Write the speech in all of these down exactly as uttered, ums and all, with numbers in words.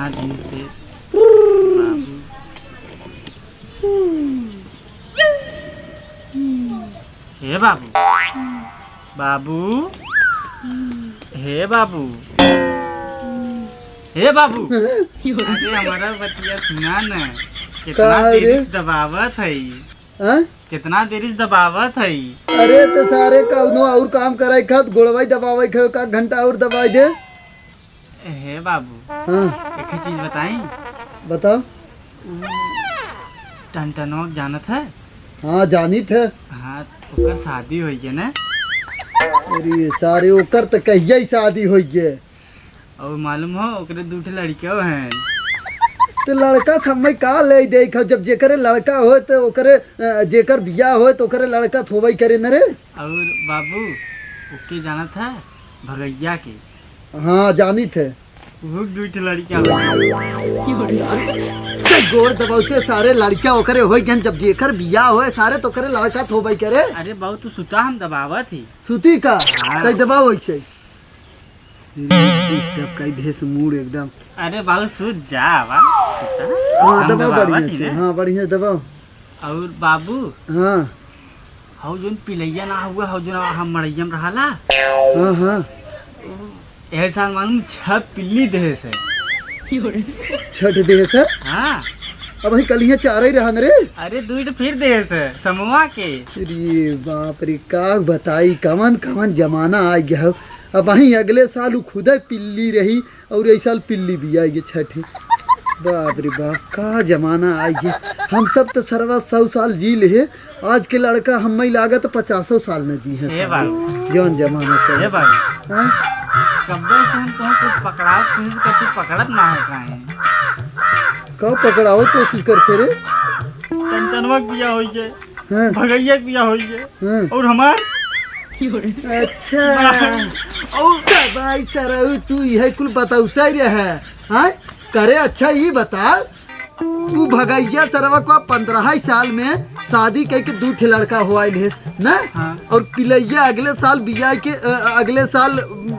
दिन से बाबू। हे बाबू। बाबू। हे बाबू। हे बाबू। अरे, हमारा बतिया सुना न। कितना का रे? देरी से दबावत है। हाँ? कितना देरी से दबावत है? अरे, तो सारे कौनो और काम करे खात गोड़वाई दबावे खाओ, का घंटा और दबाई दे। हे बाबू, हाँ। एक चीज बताई। बताओ। टनटनवा के जानत है? हाँ, जानित है। हाँ, ओकर शादी होई गए ना। अरे सारे, ओकर तो कहिया ही शादी होई गए। और मालूम हो, ओकरे दू ठे लड़कियों हैं। तो लड़का समय का ले दे, जब जेकरे लड़का होए तो ओकरे, अ, जेकर बियाह होए तो ओकरे लड़का थोबई करे न रे। और बाबू, ओके जानत है, भगैया के। हाँ, जानित है। वो दू ठे लड़का हो। ते गोड़ दबावते सारे लड़का ओकरे होई गन, जब जेकर बियाह होए सारे तो ओकरे लड़का थोबई करे। अरे बाबू, तू सुता, हम दबावत ही। सुती का? हाँ। तै दबाओ ऐसे। तब कई देस मूड एकदम। अरे बाबू, सूत जा, बा। हाँ, हम दबाओ दबावत बढ़िया ही से, ना। हाँ, बढ़िया दबाओ। और बाबू, हाँ। हौ जोन पिलैया ना हुआ, हौ जोन हम मड़ैया में रहाला। हाँ, हाँ। यह साल मालूम छह पिल्ली देहे से। छठ देहे से? हाँ। अब ही कल यहाँ चार ही रहन रे। अरे, दू ठो फिर देहे से, समवा के। अरे बाप रे, का बताई, कवन कवन जमाना आ गया हो। अब वहीं अगले साल उ खुदे पिल्ली रही और यही साल पिल्ली भी आई गई छठी। बाप रे बाप, का जमाना आई गई। हम सब तो सरवा सौ साल जी ले, आज के लड़का हम्मे लागत पचासों साल न जी है हे साले। बाबू। जौन जमाना चल। हे बाबू। हाँ? कब्बे से हम तुमको पकड़ाओ, तुमसे कभी पकड़त ना है काहे? का पकड़ावे कोशिश करते रे? टनटनवा के बिया होई गए। हाँ। भगैया के बिया होई गए। हाँ। और हमार? अच्छा। और तो भाई सरऊ, तू यह कुल बतावता ही रहे। हाँ? करे, अच्छा, ये बता, तू भगैया सरवा को पन्द्रह साल में शादी कई के दू ठे लड़का हो आइल है ना? हाँ। और पिलैया अगले साल बियाह के, अ, अगले साल, उम,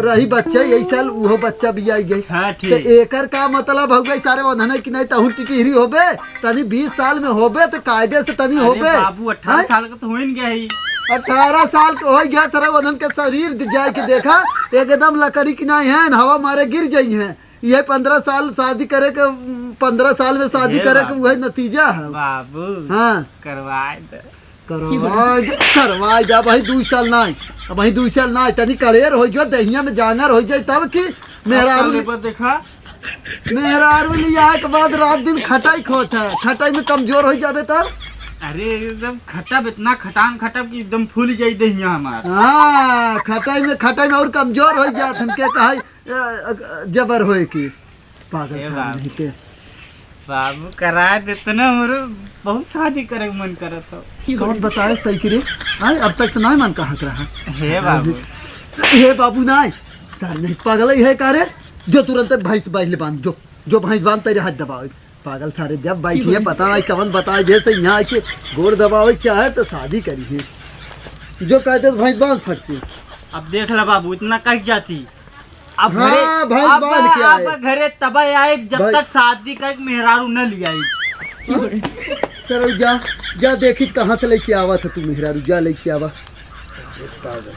रही बच्चा, यही साल उहो बच्चा बियाह गई। हाँ, ठीक। तो एकर का मतलब हो गई सारे वंधने की नहीं तहु टिटिहरी होबे? तनी बीस साल में होबे तो कायदे से तनी अरे होबे। बाबू, अठारह हैं? साल का तो होइन गया ही। अठारह साल के हो गया, सारे वंधन के शरीर दि-, जाए के देखा, एकदम लकड़ी की नहीं है, हवा मारे गिर जाई है। ये पन्द्रह साल शादी करे के, पन्द्रह साल में शादी ए करे के बाबू। वही नतीजा है। बाबू, हाँ। करवाए दे। करवाए दे, करवाए दे, अबहीं दुई साल नाई, अबहीं दुई साल नाई, तनी कड़ेर हो गयो, दहिया में जांगर हो जाए तब कि मेहरारू अब ले-, देखा। मेहरारू लिया के बाद रात दिन खटाई खोत है, खटाई में कमजोर हो जाबे तब। अरे एकदम खटब, इतना खटान खटब कि एकदम फूल जाई दहिया हमार। हाँ, खटाई में, खटाई में और कमजोर हो जात हमके कहा ए, अ, जबर होए की। पागल ए साले बाबू। नहीं के। बाबू, करा देते ना हमरो, बहुत शादी करे के मन करत हो। कौन बताए सही के रे? आय, अब तक तो नहीं मन कहत रहा। हे बाबू। हे बाबू नहीं। साले नहीं, पागल ही है का रे? जो तुरंत भैंस बांध ले बांध, जो, जो भैंस बांध तेरे हाथ दबावे। पागल सारे, जब बैठी है, पता नहीं कवन बताए, जैसे यहाँ आके गोड़ दबावे क्या है, तो शादी करी है। जो कहते तो भैंस बांध फट से। अब देख ला बाबू, इतना कह जाती। अब हाँ, घरे, भैंस अब, बांध के आए। अब घरे तब आए, जब भाई। तक शादी का एक मेहरारू न ले आई। चलो जा, जा देखी कहाँ से लेके आवा था तू मेहरारू, जा लेके आवा। पागल।